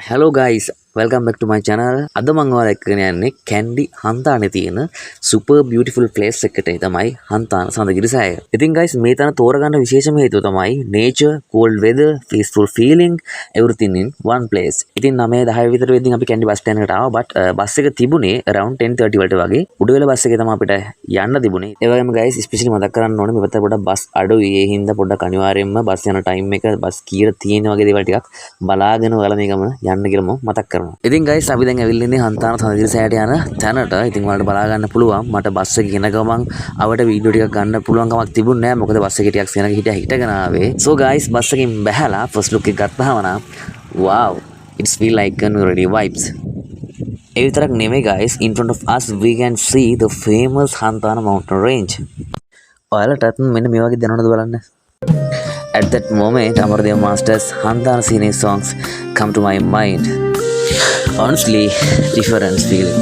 Hello guys, welcome back to my channel. අද මං ඔයාලා එක්කගෙන යන්නේ කැන්ඩි හන්තානේ තියෙන super beautiful place එකට තමයි හන්තාන සඳගිරි සෑය. ඉතින් guys, මේ තැන තෝරගන්න විශේෂම හේතුව තමයි nature, cold weather, peaceful feeling, everything in one place. ඉතින් 9 10 විතර වෙද්දී අපි කැන්ඩි බස් ස්ටෑන්ඩ් එකට ආවා. But bus එක තිබුණේ around 10:30 වලට වගේ. උඩුවෙල බස් එකේ තමයි අපිට යන්න තිබුණේ. ඒ වගේම guys, especially මතක් කරන්න ඕනේ මේ පැත්තට පොඩ්ඩක් බස් අඩුයි. ඒ හින්දා පොඩ්ඩක් අනිවාර්යයෙන්ම බස් යන ටයිම් එක, බස් කීයට තියෙන වගේ දේවල් ටිකක් බලාගෙන ඔයාලා මේ ගමන යන්න කියලා මම මතක් කරනවා. ඉතින් ගයිස්, අපි දැන් ඇවිල්ලා ඉන්නේ හන්තාන සඳගිරි සෑයට යන තැනට. ඉතින් ඔයාලට බලා ගන්න පුළුවන් මට බස් එකේ එන ගමන් අවට වීඩියෝ ටිකක් ගන්න පුළුවන් කමක් තිබුණේ නෑ. මොකද බස් එකේ ටිකක් සෙනග හිටියා හිටගෙන ආවේ. So guys, bus එකෙන් බැහැලා ෆස්ට් ලුක් එක ගත්තාම නම් wow, it's feel like an already vibes. ඒ විතරක් නෙමෙයි guys, in front of us we can see the famous Hantana mountain range. ඔයාලටත් මෙන්න මේ වගේ දැනුණාද බලන්න. At that moment, Amaradeva Master's Hantana Sine songs come to my mind. Honestly, different feeling.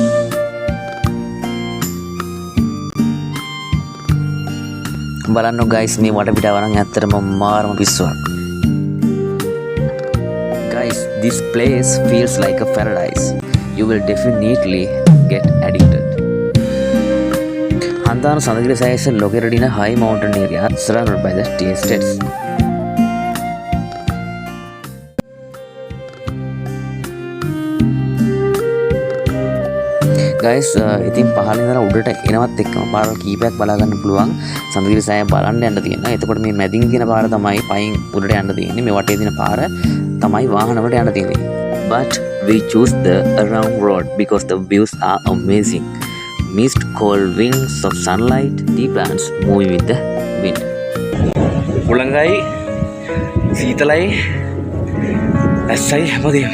බලන්න guys, මේ වටපිටාව නම් ඇත්තටම මාරම පිස්සුවක්. Guys, this place feels like a paradise. You will definitely get addicted. Hantana Sandagiri Sai is located in a high mountain area surrounded by the tea estates. Guys, ඉතින් පහළ ඉඳලා උඩට එනවත් එක්කම පාරවල් කීපයක් බලා ගන්න පුළුවන් සඳගිරි සෑය බලන්න යන්න තියෙනවා. එතකොට මේ මැදින් තියෙන පාර තමයි පයින් උඩට යන්න තියෙන්නේ. මේ වටේ තියෙන පාර තමයි වාහන වලට යන්න තියෙන්නේ. But we choose the around road because the views are amazing. Mist, cold winds of sunlight, tea plants moving with the wind. හුළඟයි, සීතලයි, වැස්සයි, හැමදේම.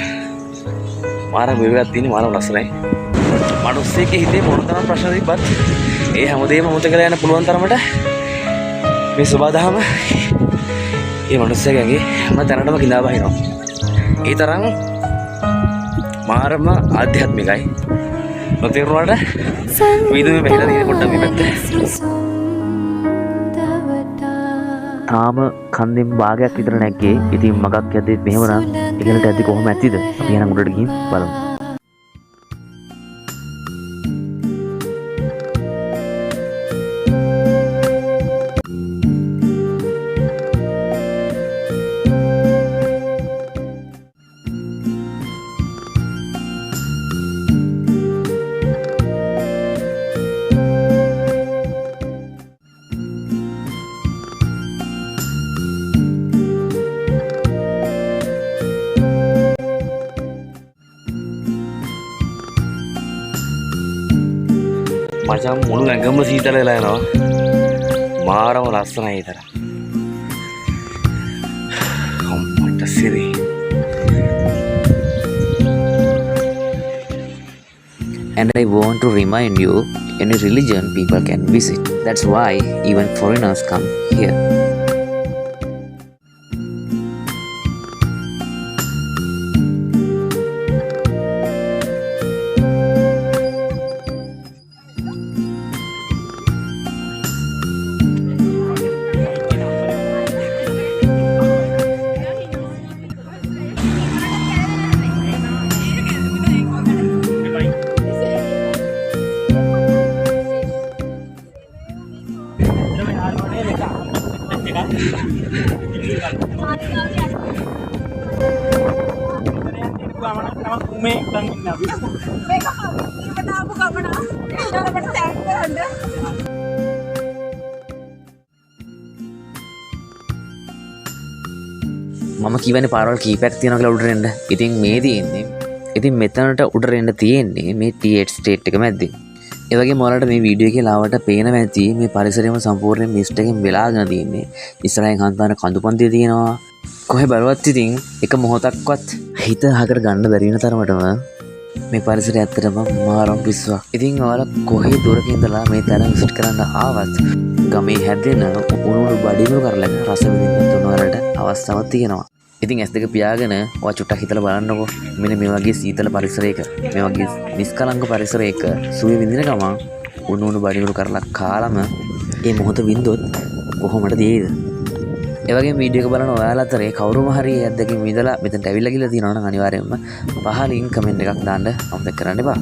මාරම view එකක් තියෙන, මාරම ලස්සනයි. මනුස්සයෙක්ගේ හිතේ මොන තරම් ප්‍රශ්න තිබ්බත් ඒ හැමදේම අමතක කරලා යන්න පුළුවන් තරමට මේ සොබාදහම ඒ මනුස්සයාගේ ඇඟේ හැම තැනටම කිඳා බහිනවා. ඒ තරම් මාරම ආධ්‍යාත්මිකයි. නොතේරුණාට වීදුමේ බැහැලා තියෙන පොඩ්ඩක් මේ පැත්තේ. තාම කන්දෙන් භාගයක් විතර නැග්ගේ. ඉතින් මගක් යද්දිත් මෙහෙම නම් ඉහළට යද්දි කොහොම ඇතිද? අපි එහෙනම් උඩට ගිහින් බලමු. මචං, මුළු ඇඟම සීතල වෙලා යනවා. මාරම ලස්සනයි ඒ තරම්. අම්මට සිරි. And I want to remind you, any religion people can visit. That's why even foreigners come here. මේක හරියට ආපු ගමන. ඒකට thank කරන්න. මම කියවනේ පාරවල් කීපයක් තියෙනවා කියලා උඩට එන්න. ඉතින් මේ තියෙන්නේ. ඉතින් මෙතනට උඩට එන්න තියෙන්නේ මේ ටී එස්ටේට් එක මැද්දේ. ඒ වගේම ඔයාලට මේ වීඩියෝ එකේ ලාවට පේනවා ඇති මේ පරිසරයම සම්පූර්ණයෙන් මිස්ට් එකෙන් වෙලාගෙන තියෙන්නේ. ඉස්සරහින් හන්තාන කඳු පන්තිය තියෙනවා. කොහේ බලවත් ඉතින් එක මොහොතක්වත් හිත අහකට ගන්න බැරි වෙන තරමටම මේ පරිසරය ඇත්තටම මාරම පිස්සුවක්. ඉතින් ඔයාලා කොහේ දුරක ඉඳලා මේ තැන විසිට් කරන්න ආවත් ගමේ හැදෙන උණු උණු බඩිමුරු කරලක රස විඳින්න තුන ඔයාලට අවස්ථාවක් තියෙනවා. ඉතින් ඇස් දෙක පියාගෙන ඔයා චුට්ටක් හිතලා බලන්නකෝ, මෙන්න මේ වගේ සීතල පරිසරයක, මේ වගේ නිස්කලංක පරිසරයක සුවය විඳින ගමන් උණු උණු බඩිමුරු කරලා කාලම ඒ මොහොත වින්දොත් කොහොමද තියෙයිද? ඒ වගේම වීඩියෝ එක බලන ඔයාලා අතරේ කවුරුම හරි ඒ අත්දැකීම් විඳලා මෙතනට ඇවිල්ලා ගිහලා තියෙනවා නම් අනිවාර්යයෙන්ම පහලින් කමෙන්ට් එකක් දාන්න අමතක කරන්න එපා.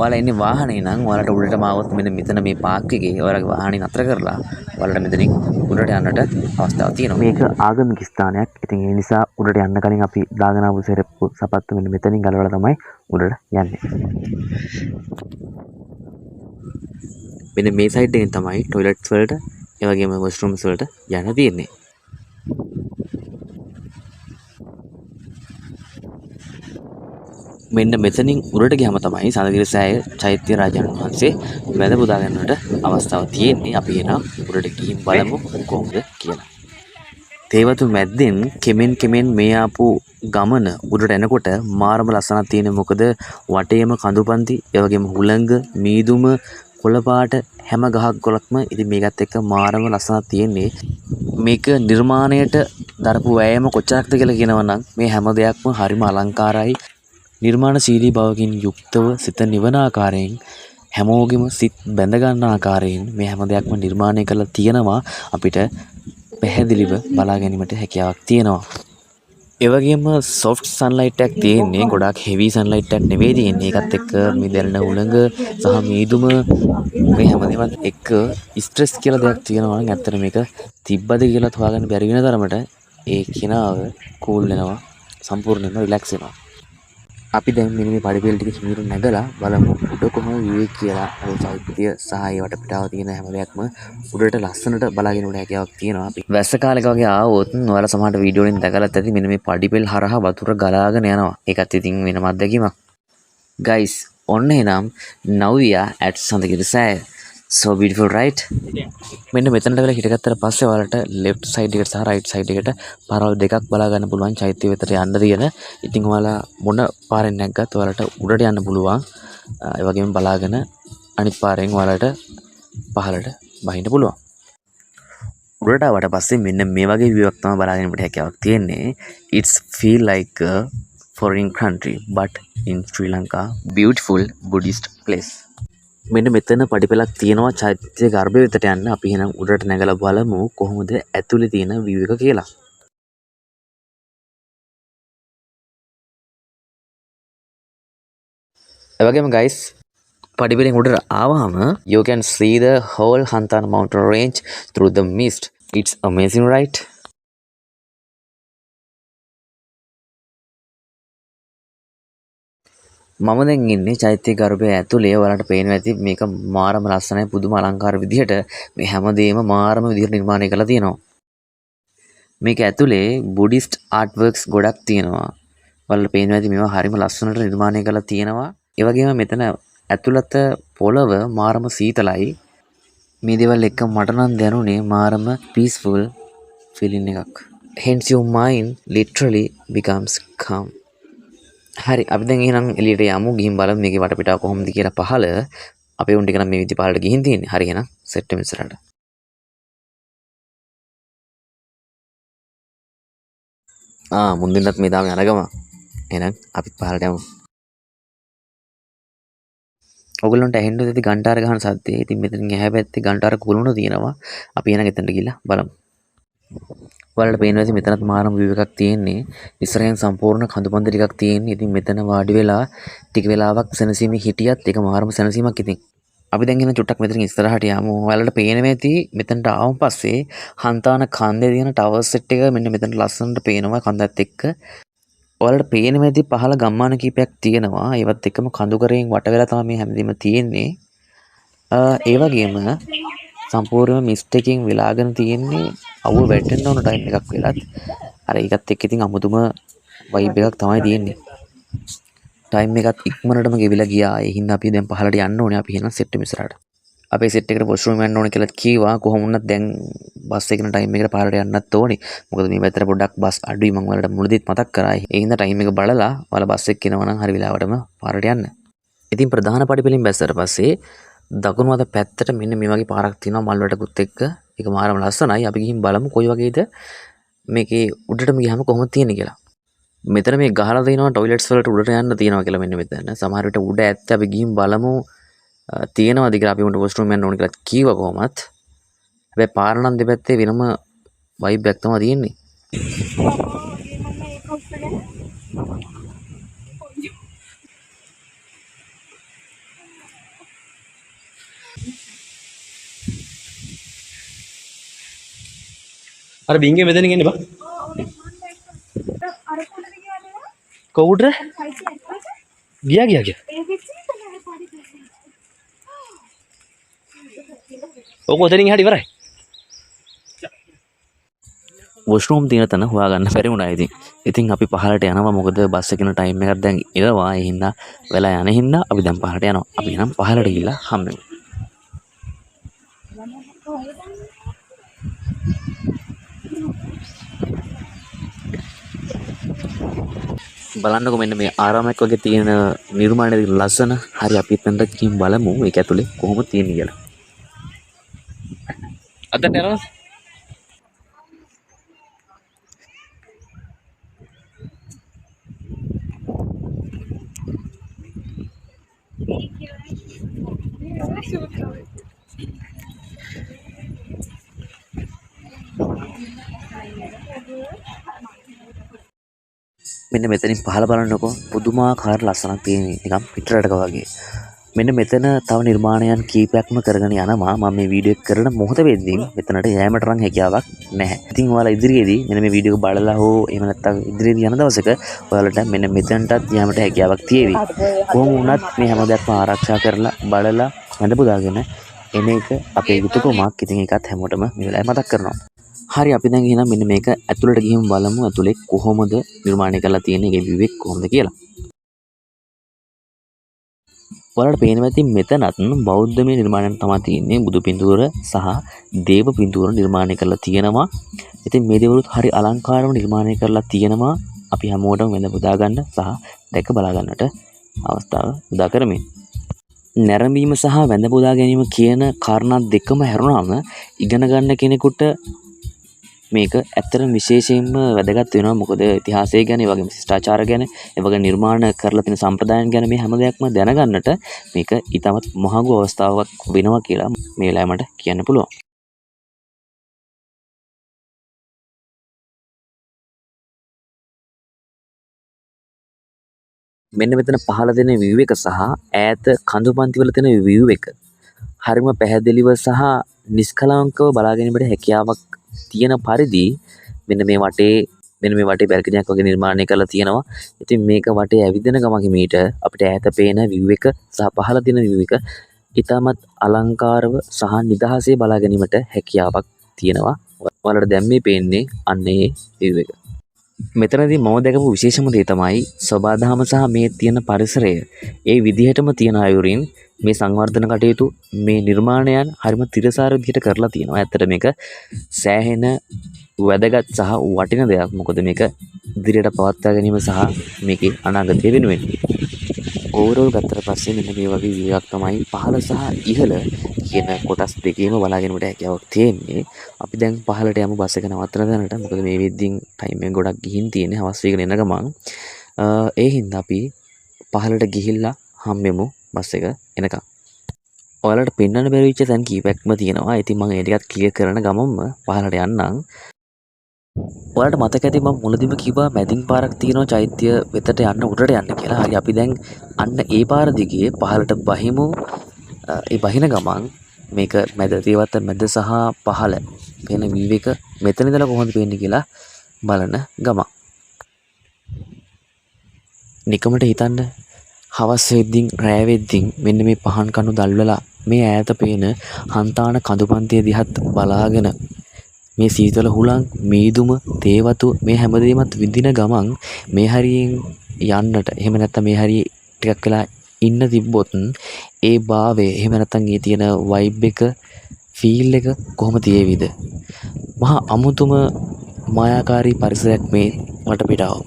ඔයාලා ඉන්නේ වාහනේ නම් ඔයාලට උඩටම ආවොත් මෙන්න මෙතන මේ පාක් එකේ ඔයාලගේ වාහනේ නතර කරලා ඔයාලට මෙතනින් උඩට යන්නට අවස්ථාවක් තියෙනවා. මේක ආගමික ස්ථානයක්. ඉතින් ඒ නිසා උඩට යන්න කලින් අපි දාගෙන ආපු සෙරෙප්පු සපත්තු මෙන්න මෙතනින් ගලවලා තමයි උඩට යන්නේ. මෙන්න මේ සයිඩ් එකෙන් තමයි ටොයිලට්ස් වලට, ඒ වගේම වොෂ්රූම්ස් වලට යන්න තියෙන්නේ. මෙන්න මෙතනින් උඩට ගියාම තමයි සඳගිරි සෑය චෛත්‍ය රාජයන් වහන්සේ වැඳ පුදා ගන්නට අවස්ථාව තියෙන්නේ. අපි එහෙනම් උඩට ගිහින් බලමු කොහොමද කියලා. තේවතු මැද්දෙන් කෙමෙන් කෙමෙන් මේ ආපු ගමන උඩට එනකොට මාරම ලස්සනක් තියෙන්නේ. මොකද වටේම කඳු පන්ති, ඒ වගේම හුළඟ, මීදුම, කොළ පාට හැම ගහක් ගොලක්ම ඉතින් මේකත් එක්ක මාරම ලස්සනක් තියෙන්නේ. මේක නිර්මාණයට දරපු වෑයම කොච්චරක්ද කියලා කියනවා නම් මේ හැම දෙයක්ම හරිම අලංකාරයි. නිර්මාණශීලී බවකින් යුක්තව සිත නිවන ආකාරයෙන් හැමෝගෙම සිත් බැඳ ගන්න ආකාරයෙන් මේ හැම දෙයක්ම නිර්මාණය කරලා තියෙනවා. අපිට පැහැදිලිව බලා ගැනීමට හැකියාවක් තියෙනවා. ඒ වගේම සොෆ්ට් සන්ලයිට් එකක් තියෙන්නේ, ගොඩාක් හෙවි සන්ලයිට් එකක් නෙවෙයි තියෙන්නේ. ඒකත් එක්ක මේ දැනෙන හුළඟ සහ මීදුම මේ හැමදේමත් එක්ක ස්ට්‍රෙස් කියලා දෙයක් තියෙනවා නම් ඇත්තට මේක තිබ්බද කියලාත් හොයාගන්න බැරි වෙන තරමට ඒ කෙනාව කූල් වෙනවා, සම්පූර්ණයෙන්ම රිලැක්ස් වෙනවා. අපි දැන් මෙන්න මේ පඩිපෙළ ටික හිමිට නැගලා බලමු උඩ කොහොම view එක කියලා. අර චෛත්‍ය සහ ඒ වටපිටාව තියෙන හැම දෙයක්ම උඩට ලස්සනට බලාගෙන ඉන්න හැකියාවක් තියෙනවා. අපි වැස්ස කාලෙක වගේ ආවොත් ඔයාලා සමහරට වීඩියෝ වලින් දැකලත් ඇති මෙන්න මේ පඩිපෙළ හරහා වතුර ගලාගෙන යනවා. ඒකත් ඉතින් වෙනම අත්දැකීමක්. ගයිස්, ඔන්න එහෙනම් now we are at Sandagiri Seya. So beautiful, right? මෙන්න මෙතනට වෙලා හිටගත්තට පස්සේ ඔයාලට left side එකට සහ right side එකට පාරවල් දෙකක් බලා ගන්න පුළුවන් චෛත්‍ය වෙතට යන්න තියෙන. ඉතින් ඔයාලා මොන පාරෙන් නැග්ගත් ඔයාලට උඩට යන්න පුළුවන්. ඒ වගේම බලාගෙන අනිත් පාරෙන් ඔයාලට පහළට බහින්න පුළුවන්. උඩට ආවට පස්සේ මෙන්න මේ වගේ view එකක් තමයි බලාගෙන ඉන්න හැකියාවක් තියෙන්නේ. It's feel like a foreign country but in Sri Lanka, beautiful Buddhist place. මෙන්න මෙතන පඩිපෙළක් තියෙනවා චෛත්‍ය ගර්භය වෙතට යන්න. අපි එහෙනම් උඩට නැගලා බලමු කොහොමද ඇතුලේ තියෙන view එක කියලා. ඒ වගේම guys, පඩිපෙළෙන් උඩට ආවහම you can see the whole Hantana mountain range through the mist. It's amazing, right? මම දැන් ඉන්නේ චෛත්‍ය ගර්භය ඇතුලේ. ඔයාලට පේනවා ඇති මේක මාරම ලස්සනයි, පුදුම අලංකාර විදිහට මේ හැමදේම මාරම විදිහට නිර්මාණය කරලා තියෙනවා. මේක ඇතුලේ බුද්දිස්ට් ආර්ට්වර්ක්ස් ගොඩක් තියෙනවා. ඔයාලට පේනවා ඇති මේවා හරිම ලස්සනට නිර්මාණය කරලා තියෙනවා. ඒ වගේම මෙතන ඇතුළත පොළව මාරම සීතලයි. මේ දේවල් එක්ක මට නම් දැනුනේ මාරම පීස්ෆුල් ෆීලිං එකක්. Hence your mind literally becomes calm. හරි, අපි දැන් එහෙනම් එළියට යමු. ගිහින් බලමු මේකේ වටපිටාව කොහොමද කියලා පහළ. අපේ උන් ටික නම් මේ විදිහ පහළට ගිහින් තියෙන්නේ. හරි, එහෙනම් සෙට් වෙමු ඉස්සරහට. මුන් දෙන්නත් මේ තාම යන ගම. එහෙනම් අපිත් පහළට යමු. ඔයගොල්ලන්ට ඇහෙන්න ඇති ඝන්ටාර ගහන සද්දේ. ඉතින් මෙතනින් එහා පැත්තේ ඝන්ටාර කුළුණ තියෙනවා. අපි එහෙනම් එතනට ගිහලා බලමු. ඔයාලට පේනවා ඇති මෙතනත් මාරම view එකක් තියෙන්නේ. ඉස්සරහෙන් සම්පූර්ණ කඳු පන්ති ටිකක් තියෙන්නේ. ඉතින් මෙතන වාඩි වෙලා ටික වෙලාවක් සැනසීමේ හිටියත් ඒක මාරම සැනසීමක් ඉතින්. අපි දැන් එහෙනම් චුට්ටක් මෙතනින් ඉස්සරහට යමු. ඔයාලට පේනවා ඇති මෙතනට ආවම පස්සේ හන්තාන කන්දේ තියෙන ටවර් සෙට් එක මෙන්න මෙතනට ලස්සනට පේනවා කන්දත් එක්ක. ඔයාලට පේනවා ඇති පහළ ගම්මාන කීපයක් තියෙනවා. ඒවත් එක්කම කඳු කරෙන් වට වෙලා තමයි මේ හැමදේම තියෙන්නේ. ඒ වගේම සම්පූර්ණයෙන්ම මිස්ට් එකකින් වෙලාගෙන තියෙන්නේ අවුව වැටෙන්න ඕන ටයිම් එකක් වෙලත්. අර ඒකත් එක්ක ඉතින් අමුතුම වයිබ් එකක් තමයි තියෙන්නේ. ටයිම් එකත් ඉක්මනටම ගෙවිලා ගියා. ඒ හින්දා අපි දැන් පහළට යන්න ඕනේ. අපි එහෙනම් සෙට් වෙමු ඉස්සරහට. අපේ සෙට් එකට වොෂ්රූම් යන්න ඕනේ කියලා කිව්වා. කොහොම වුණත් දැන් බස් එකේ යන ටයිම් එකට පහළට යන්නත් ඕනේ. මොකද මේ පැත්තට පොඩ්ඩක් බස් අඩුයි. මං ඔයාලට මුලදීත් මතක් කරා. ඒ හින්දා ටයිම් එක බලලා ඔයාලා බස් එක එනවා නම් හරි වෙලාවටම පාරට යන්න. ඉතින් ප්‍රධාන පඩිපෙළෙන් බැස්සට පස්සේ දකුණු අත පැත්තට මෙන්න මේ වගේ පාරක් තියෙනවා මල් වැටකුත් එක්ක. ඒක මාරම ලස්සනයි. අපි ගිහින් බලමු කොයි වගේද මේකේ උඩටම ගියාම කොහොමද තියෙන්නේ කියලා. මෙතන මේ ගහලා තියෙනවා ටොයිලට්ස් වලට උඩට යන්න තියෙනවා කියලා මෙන්න මෙතන. සමහර විට උඩ ඇත්ත අපි ගිහින් බලමු. තියෙනවද කියලා අපි උන්ට වොෂ්රූම් යන්න ඕන කියලා කීවා කොහොමත්. හැබැයි පාර නම් දෙපැත්තේ වෙනම වයිබ් එකක් තමයි තියෙන්නේ. අර බින්ගේ මෙතනින් එන්නේ බං. කොවුඩ ගියා ගියා ගියා. ඔක ඔතනින් එහාට ඉවරයි. වොෂ්රූම් තියෙන තැන හොයාගන්න බැරි වුණා ඉතින්. ඉතින් අපි පහළට යනවා, මොකද බස් එකේ යන ටයිම් එකක් දැන් එනවා. ඒ හින්දා වෙලා යන හින්දා අපි දැන් පහළට යනවා. අපි නම් පහළට ගිහිල්ලා හම්බෙමු. බලන්නකො මෙන්න මේ ආරාමයක් වගේ තියෙන නිර්මාණය ලස්සන. හරි අපි එතනට ගිහින් බලමු මේක ඇතුලේ කොහොම තියෙන්නේ කියලා. අතට යනවා. මෙන්න මෙතනින් පහළ බලන්නකෝ පුදුමාකාර ලස්සනක් තියෙන නිකන් පිටරටක වගේ. මෙන්න මෙතන තව නිර්මාණයන් කීපයක්ම කරගෙන යනවා. මම මේ වීඩියෝ එක කරන මොහොත වෙද්දී මෙතනට යෑමට නම් හැකියාවක් නැහැ. ඉතින් ඔයාලා ඉදිරියේදී මෙන්න මේ වීඩියෝ එක බලලා හෝ එහෙම නැත්නම් ඉදිරියේදී යන දවසක ඔයාලට මෙන්න මෙතනටත් යෑමට හැකියාවක් තියෙවි. කොහොම වුණත් මේ හැම දෙයක්ම ආරක්ෂා කරලා බලලා වැඳ පුදාගෙන එන එක අපේ යුතුයකමක්. ඉතින් ඒකත් හැමෝටම මේ වෙලාවේ මතක් කරනවා. හරි අපි දැන් එහෙනම් මෙන්න මේක ඇතුළට ගිහින් බලමු ඇතුලේ කොහොමද නිර්මාණය කරලා තියෙන්නේ, ඒකේ විවේක කොහොමද කියලා. ඔයාලට පේනවා ඇති මෙතනත් බෞද්ධමය නිර්මාණයක් තමයි තියෙන්නේ. බුදු පිඳුර සහ දේව පිඳුර නිර්මාණය කරලා තියෙනවා. ඉතින් මේ දේවලුත් හරි අලංකාරව නිර්මාණය කරලා තියෙනවා. අපි හැමෝටම වැඳ පුදා ගන්න සහ දැක බලා ගන්නට අවස්ථාව උදා කරමින්. නැරඹීම සහ වැඳ පුදා ගැනීම කියන කාරණා දෙකම හැරුණාම ඉගෙන ගන්න කෙනෙකුට මේක ඇත්තටම විශේෂයෙන්ම වැදගත් වෙනවා. මොකද ඉතිහාසය ගැන, ඒ වගේම ශිෂ්ටාචාර ගැන, ඒ වගේ නිර්මාණ කරලා තියෙන සම්ප්‍රදායන් ගැන මේ හැම දෙයක්ම දැනගන්නට මේක ඉතාමත් මහඟු අවස්ථාවක් වෙනවා කියලා මේ වෙලාවේ මට කියන්න පුළුවන්. මෙන්න මෙතන පහළ දෙන view එක සහ ඈත කඳු පන්ති වල තියෙන view එක හරිම පැහැදිලිව සහ නිෂ්කලංකව බලා ගැනීමට හැකියාවක් තියෙන පරිදි මෙන්න මේ වටේ බැල්කනියක් වගේ නිර්මාණය කරලා තියෙනවා. ඉතින් මේක වටේ ඇවිදින ගමන් හිමීට අපිට ඈත පේන view එක සහ පහළ තියෙන view එක ඉතාමත් අලංකාරව සහ නිදහසේ බලා ගැනීමට හැකියාවක් තියෙනවා. ඔයාලට දැන් මේ පේන්නේ අන්න ඒ view එක. මෙතනදී මම දැකපු විශේෂම දේ තමයි සබාදහම සහ මේ තියෙන පරිසරය ඒ විදිහටම තියෙන අයුරින් මේ සංවර්ධන කටයුතු මේ නිර්මාණයන් හරිම තිරසාර විදිහට කරලා තියෙනවා. ඇත්තට මේක සෑහෙන වැදගත් සහ වටින දෙයක්. මොකද මේක ඉදිරියට පවත්වා ගැනීම සහ මේකේ අනාගතය වෙනුවෙන්. ඕවරෝල් ගත්තට පස්සේ මෙන්න මේ වගේ view එකක් තමයි පහළ සහ ඉහළ කියන කොටස් දෙකේම බලා ගැනීමට හැකියාවක් තියෙන්නේ. අපි දැන් පහළට යමු බස් එක නවත්තන තැනට. මොකද මේ වෙද්දීන් ටයිම් එක ගොඩක් ගිහින් තියෙන්නේ හවස් වේගන එන ගමන්. ඒ හින්දා අපි පහළට ගිහිල්ලා හම්බෙමු බස් එක එනකම්. ඔයාලට පෙන්වන්න බැරි වෙච්ච තැන් කීපයක්ම තියෙනවා. ඉතින් මම ඒ ටිකත් ක්ලියර් කරන ගමන්ම පහළට යන්නම්. ඔයාලට මතක ඇති මම මුලදිම කිව්වා මැදින් පාරක් තියෙනවා චෛත්‍ය වෙතට යන්න උඩට යන්න කියලා. හරි අපි දැන් අන්න ඒ පාර දිගේ පහළට බහිමු. ඒ බහින ගමන් මේක මැද තේවත්ත මැද සහ පහළ පේන view එක මෙතන ඉඳලා කොහොමද පේන්නේ කියලා බලන ගමන්. නිකමට හිතන්න හවස් වෙද්දින් රෑ වෙද්දින් මෙන්න මේ පහන් කණු දල්වලා මේ ඈත පේන හන්තාන කඳු පන්තිය දිහත් බලාගෙන මේ සීතල හුලං මීදුම තේවතු මේ හැමදේමත් විඳින ගමන් මේ හරියෙන් යන්නට එහෙම නැත්නම් මේ හරිය ටිකක් වෙලා ඉන්න තිබ්බොත් ඒ භාවය එහෙම නැත්නම් ඒ තියෙන වයිබ් එක ෆීල් එක කොහොම තියේවිද? මහා අමුතුම මායාකාරී පරිසරයක් මේ වටපිටාව.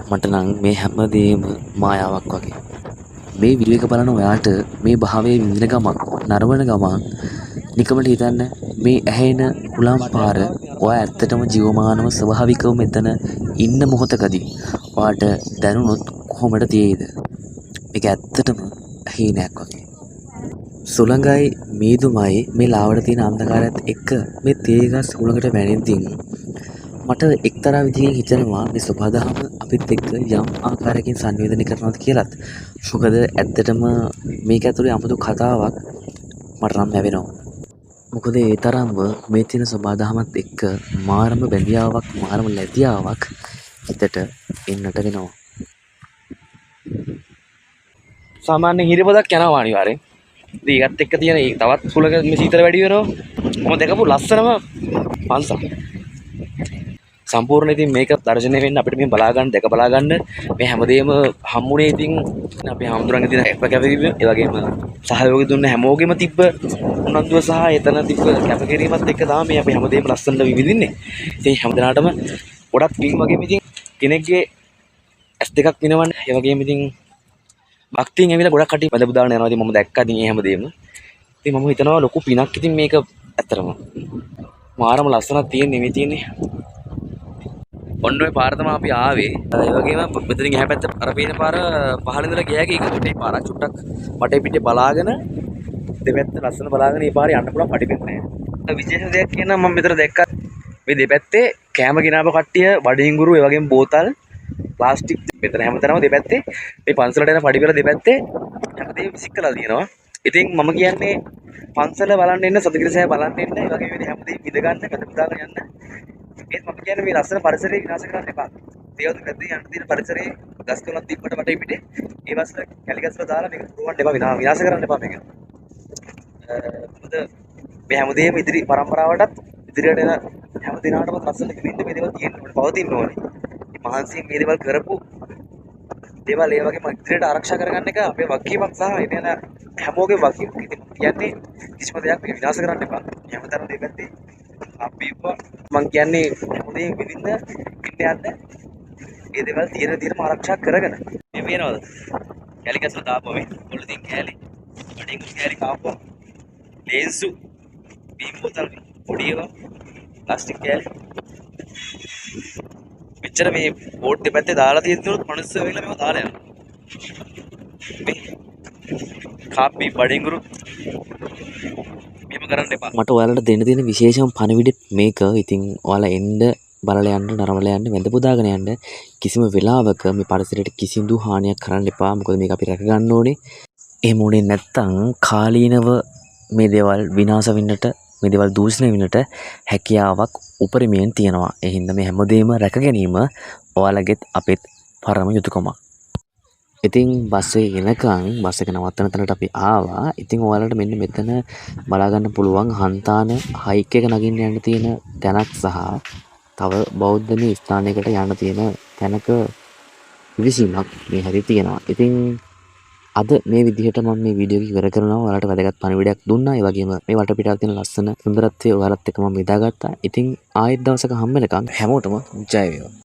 මට නම් මේ හැමදේම මායාවක් වගේ. මේ වීඩියෝ එක බලන ඔයාට මේ භාවයේ විඳින ගමන් නරඹන ගමන් නිකමට හිතන්න මේ ඇහෙන හුලම් පාර ඔයා ඇත්තටම ජීවමානව ස්වභාවිකව මෙතන ඉන්න මොහොතකදී ඔයාට දැනුණොත් කොහොමද තියෙයිද? මේක ඇත්තටම හීනයක් වගේ. සුළඟයි මීදුමයි මේ ලාවට තියෙන අන්ධකාරයත් එක්ක මේ තේ ගස් හුළඟට වැනෙද්දී මට එක්තරා විදිහකින් හිතෙනවා මේ සොබාදහම අපිත් එක්ක යම් ආකාරයකින් සන්නිවේදනය කරනවද කියලත්. මොකද ඇත්තටම මේක ඇතුලේ අමුතු කතාවක් මට නම් ලැබෙනවා. මොකද ඒ තරම්ම මේ තියෙන සොබාදහමත් එක්ක මාරම බැඳියාවක්, මාරම ලැබියාවක් හිතට එන්නට වෙනවා. සාමාන්‍යයෙන් හිරිපොදක් යනවා අනිවාර්යෙන්. ඉතින් ඒකත් එක්ක තියෙන ඒ තවත් සුළඟ මේ සීතල වැඩි වෙනවා. මම දැකපු ලස්සනම පන්සල. සම්පූර්ණ ඉතින් මේක දර්ශනය වෙන්න අපිට මේ බලා ගන්න, දැක බලා ගන්න මේ හැමදේම හම්බුනේ ඉතින් අපේ හාමුදුරන්ගේ තියෙන අප කැපවීම, ඒ වගේම සහයෝගය දුන්න හැමෝගෙම තිබ්බ උනන්දුව සහ එතන තිබ්බ කැපකිරීමත් එක්ක තමයි මේ අපි හැමදේම ලස්සනට විඳින්නේ. ඉතින් හැම දිනාටම ගොඩක් පිං වගේම ඉතින් කෙනෙක්ගේ ඇස් දෙකක් පිනවන්න, ඒ වගේම ඉතින් භක්තියෙන් ඇවිල්ලා ගොඩක් කට්ටිය වැඳ පුදාගෙන යනවා. ඉතින් මම දැක්කා ඉතින් ඒ හැමදේම. ඉතින් මම හිතනවා ලොකු පිනක් ඉතින් මේක ඇත්තටම. මාරම ලස්සනක් තියෙන්නේ මේ තියෙන්නේ. ඔන්න ඔය පාර තමයි අපි ආවේ. ඒ වගේම මෙතනින් එහා පැත්ත අර පේන පාර පහළ ඉඳලා ගියා එක ඒක වටේ පාරක්. චුට්ටක් වටේ පිටේ බලාගෙන දෙපැත්ත ලස්සන බලාගෙන මේ පාරේ යන්න පුළුවන් පඩි පෙළ නෑ. විශේෂ දෙයක් කියනවා මම මෙතන දැක්කා මේ දෙපැත්තේ කෑම ගෙනාව කට්ටිය බඩින්ගුරු ඒ වගේම බෝතල් ප්ලාස්ටික් මෙතන හැමතැනම දෙපැත්තේ මේ පන්සලට යන පඩි පෙළ දෙපැත්තේ හැමදේම විසික් කරලා තියෙනවා. ඉතින් මම කියන්නේ පන්සල බලන්න එන්න, සඳගිරි සෑය බලන්න එන්න, ඒ වගේම මේ හැමදේම විඳ ගන්න, වැඳ පුදාගෙන යන්න. ඒත් මම කියන්නේ මේ ලස්සන පරිසරය විනාශ කරන්න එපා. දේවදූත පැත්තේ යන්න තියෙන පරිසරයේ ගස් කොළන් තිබ්බට වටේ පිටේ ඒ වස්ල කැලි ගස් වල දාලා මේක පුරවන්න එපා, විනාශ කරන්න එපා මේක. මොකද මේ හැමදේම ඉදිරි පරම්පරාවටත් ඉදිරියට එන හැම දිනාටම ලස්සන විඳින්න මේ දේවල් තියෙන්න ඕනේ, පවතින්න ඕනේ. මේ මහන්සියෙන් මේ දේවල් කරපු දේවල් ඒ වගේම ඉදිරියට ආරක්ෂා කරගන්න එක අපේ වගකීමක් සහ එන යන හැමෝගේම වගකීමක්. ඉතින් මම කියන්නේ කිසිම දෙයක් මේක විනාශ කරන්න එපා. හැමතැනම දෙපැත්තේ අපි මං කියන්නේ හැමදේම විඳින්න ඉන්න යන්න මේ දේවල් තියෙන විදිහටම ආරක්ෂා කරගෙන. මේ පේනවද? කැලි ගස්වල දාපුවා මේ. පොළොතින් කැලි, බඩින් කැලි කාපුවා. ලේන්සු, බීම් බෝතල් පොඩි ඒවා, ප්ලාස්ටික් කැලි. මෙච්චර මේ බෝට් දෙපැත්තේ දාලා තියෙද්දිනොත් මනුස්සයෝ ඇවිල්ලා මේවා දාලා යනවා. මේ කාපි බඩින්ගුරු මෙහෙම කරන්න එපා. මට ඔයාලට දෙන්න තියෙන විශේෂම පණිවිඩෙත් මේක. ඉතින් ඔයාලා එන්න බලලා යන්න, නරඹලා යන්න, වැඳ පුදාගෙන යන්න කිසිම වෙලාවක මේ පරිසරයට කිසිදු හානියක් කරන්න එපා. මොකද මේක අපි රැක ගන්න ඕනේ. එහෙම වුණේ නැත්තම් කාලීනව මේ දේවල් විනාශ වෙන්නට, මේ දේවල් දූෂණය වෙන්නට හැකියාවක් උපරිමයෙන් තියෙනවා. ඒ හින්දා මේ හැමදේම රැක ගැනීම ඔයාලගෙත් අපෙත් පරම යුතුකමක්. ඉතින් බස් එක එනකන් බස් එක නවත්තන තැනට අපි ආවා. ඉතින් ඔයාලට මෙන්න මෙතන බලා ගන්න පුළුවන් හන්තාන හයික් එක නගින්න යන්න තියෙන තැනක් සහ තව බෞද්ධ මේ ස්ථානයකට යන්න තියෙන තැනක ඉවිසීමක් මේ හැටි තියෙනවා. ඉතින් අද මේ විදිහට මම මේ වීඩියෝ එක ඉවර කරනවා. ඔයාලට වැදගත් පණිවිඩයක් දුන්නා. ඒ වගේම මේ වටපිටාව තියෙන ලස්සන සුන්දරත්වය ඔයාලත් එක්ක මම බෙදාගත්තා. ඉතින් ආයෙත් දවසක හම්බ වෙනකන් හැමෝටම ජය වේවා.